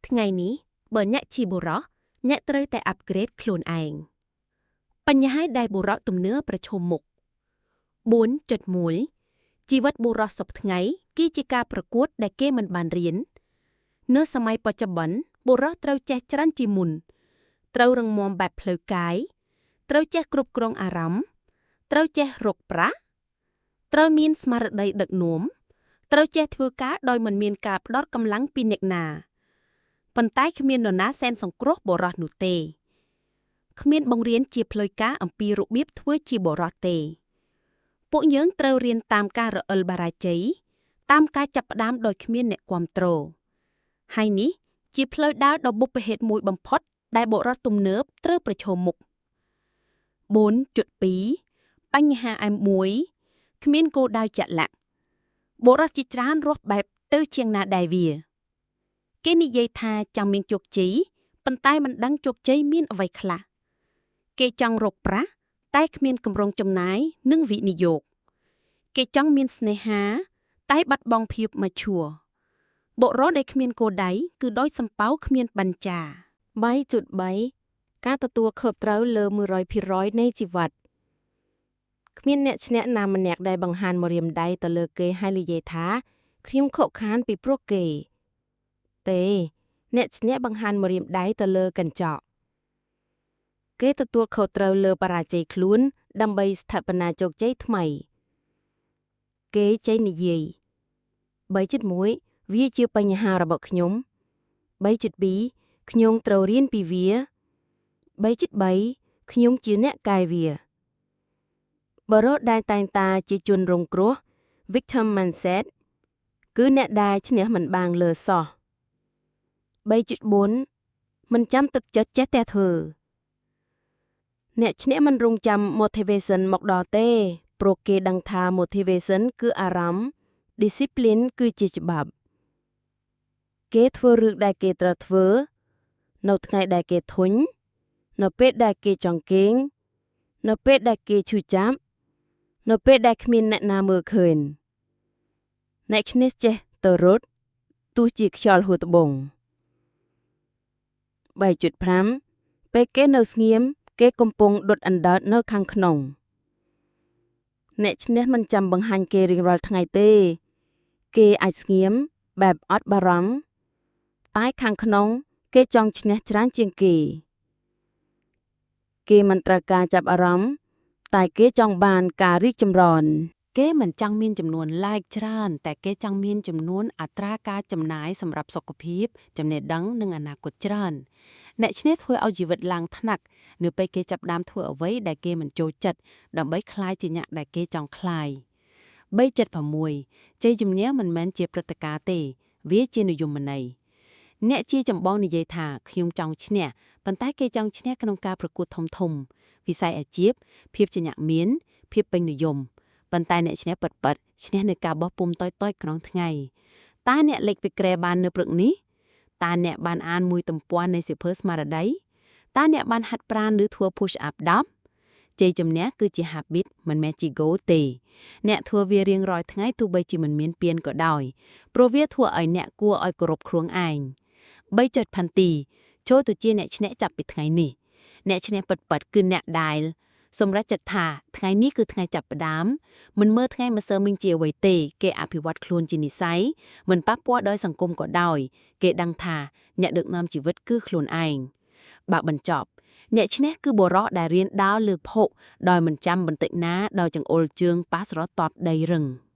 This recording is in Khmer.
ថ្ងៃនេះបើអ្នកជាបុរសអ្នកត្រូវតែ upgrade ខ្លួនឯងបញ្ហាដែលបុរសទំនើបប្រឈមមុខ4.1ជីវិតបុរសសព្វថ្ងៃគឺជាការប្រកួតដែលគេមិនបានរៀននៅសម័យបច្ចុប្បន្នបុរសត្រូវចេះច្រើនជាងមុនត្រូវរឹងមាំបែបផ្លូវកាយត្រូវចេះគ្រប់គ្រងអារម្មណ៍ត្រូវចេះរកប្រាក់ត្រូវមានស្មារតីដឹកនាំត្រូវចេះធ្វើការដោយមិនមានការផ្ដល់កម្លាំងពីអ្នកណាប៉ុន្តែគ្មាននរណាសែនសង្គ្រោះបុរសនោះទេគ្មានបង្រៀនជាផ្លូវការអំពីរបៀបធ្វើជាបុរសទេ ពួកយើងត្រូវរៀនតាមការរអិលបរាជ័យតាមការចាប់ផ្ដើមដោយគ្មានអ្នកគាំទ្រហើយនេះជាផ្លូវដើរដ៏បុព្វហេតុមួយបំផុតដែលបុរសទំនើបត្រូវប្រឈមមុខ4.2បញ្ហា M1 គ្មានគោលដៅជាក់លាក់បុរសជាច្រើនរស់បែបទៅជាងណាដែលវា គេនិយាយថាចង់មានជោគជ័យប៉ុន្តែមិនដឹងជោគជ័យមានអ្វីខ្លះគេចង់រកប្រាក់តែគ្មានគម្រោងចំណាយនិងវិនិយោគគេចង់មានស្នេហា តែបាត់បង់ភាពមឈួរបុរសដែលគ្មានគោលដៅគឺដូចសំពៅគ្មានបញ្ចា 3.3ការទទួលខុសត្រូវលើ100%នៃជីវិតគ្មានអ្នកឈ្នះណាម្នាក់ដែលបង្ហាញម្រាមដៃទៅលើគេហើយនិយាយថាខ្ញុំខកខានពីព្រោះគេ ទេ អ្នកឈ្នះបង្ហាញម្រាមដៃទៅលើកញ្ចក់គេទទួលខុសត្រូវលើបរាជ័យខ្លួន ដើម្បីស្ថាបនាជោគជ័យថ្មី គេចេះនិយាយ3.1វាជាបញ្ហារបស់ខ្ញុំ3.2ខ្ញុំត្រូវរៀនពីវា3.3ខ្ញុំជាអ្នកកែវាបុរសដែលតែងតាជាជនរងគ្រោះ victim mindset គឺអ្នកដែលឈ្នះមិនបានលើសោះ3.4មិនចាំទឹកចិត្តចេះតែធ្វើអ្នកឈ្នះមិនរងចាំ motivation មកដល់ទេ ព្រោះគេដឹងថា motivation គឺអារម្មណ៍ discipline គឺជាច្បាប់ គេធ្វើរឿងដែលគេត្រូវធ្វើ នៅថ្ងៃដែលគេធុញនៅពេលដែលគេចង់គេងនៅពេលដែលគេឈឺចាប់នៅពេលដែលគ្មានអ្នកណាមើលឃើញអ្នកឈ្នះចេះទៅរត់ទោះជាខ្យល់ហួត្បូង3.5ពេលគេនៅស្ងៀមគេកំពុងដុតអណ្ដើតនៅខាងក្នុង អ្នកឈ្នះមិនចាំបង្ហាញគេរៀងរាល់ថ្ងៃទេ គេអាចស្ងៀមបែបអត់បារម្ភតែខាងក្នុង គេចង់ឈ្នះច្រើនជាងគេ គេមិនត្រូវការចាប់អារម្មណ៍តែគេចង់បានការរីកចម្រើន គេមិនចង់មានចំនួន like ច្រើន តែគេចង់មានចំនួនអត្រាការចំណាយសម្រាប់សុខភាព ចំណេះដឹងនិងអនាគតច្រើន អ្នកឈ្នះធ្វើឲ្យជីវិតឡើងថ្នាក់នៅពេលគេចាប់ផ្ដើមធ្វើអ្វីដែលគេមិនចូលចិត្តដើម្បីក្លាយជាអ្នកដែលគេចង់ក្លាយ376ជ័យជំនះមិនមែនជាព្រឹត្តិការណ៍ទេ វាជានិយមន័យអ្នកជាចម្បងនិយាយថាខ្ញុំចង់ឈ្នះប៉ុន្តែគេចង់ឈ្នះក្នុងការប្រកួតធំធំវិស័យអាជីពភាពជាអ្នកមាន ភាពពេញនិយមប៉ុន្តែអ្នកឈ្នះពិតៗឈ្នះនៅការបោះពុម្ពតូចៗក្នុងថ្ងៃតើអ្នកលេចពីគ្រែបាននៅព្រឹកនេះតើអ្នកបានអានមួយទំព័រនៃសៀវភៅស្មារតីតើអ្នកបានហាត់ប្រាណឬធ្វើ push up 10ជ័យជំនះគឺជា habit មិនមែនជា goal ទេ អ្នកធ្វើវារៀងរាល់ថ្ងៃទោះបីជាមិនមានពានក៏ដោយព្រោះវាធ្វើឲ្យអ្នកគួរឲ្យគោរពខ្លួនឯង3ចុចផាន់ទីចូលទៅជាអ្នកឈ្នះចាប់ពីថ្ងៃនេះអ្នកឈ្នះពិតៗគឺអ្នកដែលសម្រេចចិត្តថាថ្ងៃនេះគឺថ្ងៃចាប់ផ្ដើមមិនមើលថ្ងៃម្សិលមិញជាអ្វីទេគេអភិវឌ្ឍខ្លួនជានិស័យមិនប៉ះពាល់ដោយសង្គមក៏ដោយ គេដឹងថាអ្នកដឹកនាំជីវិតគឺខ្លួនឯងបើបញ្ចប់អ្នកឈ្នះគឺបុរសដែលរៀនដើរលើភក់ដោយមិនចាំបន្តិចណាដោយចង្អុលជើងប៉ះស្រទាប់ដីរឹង។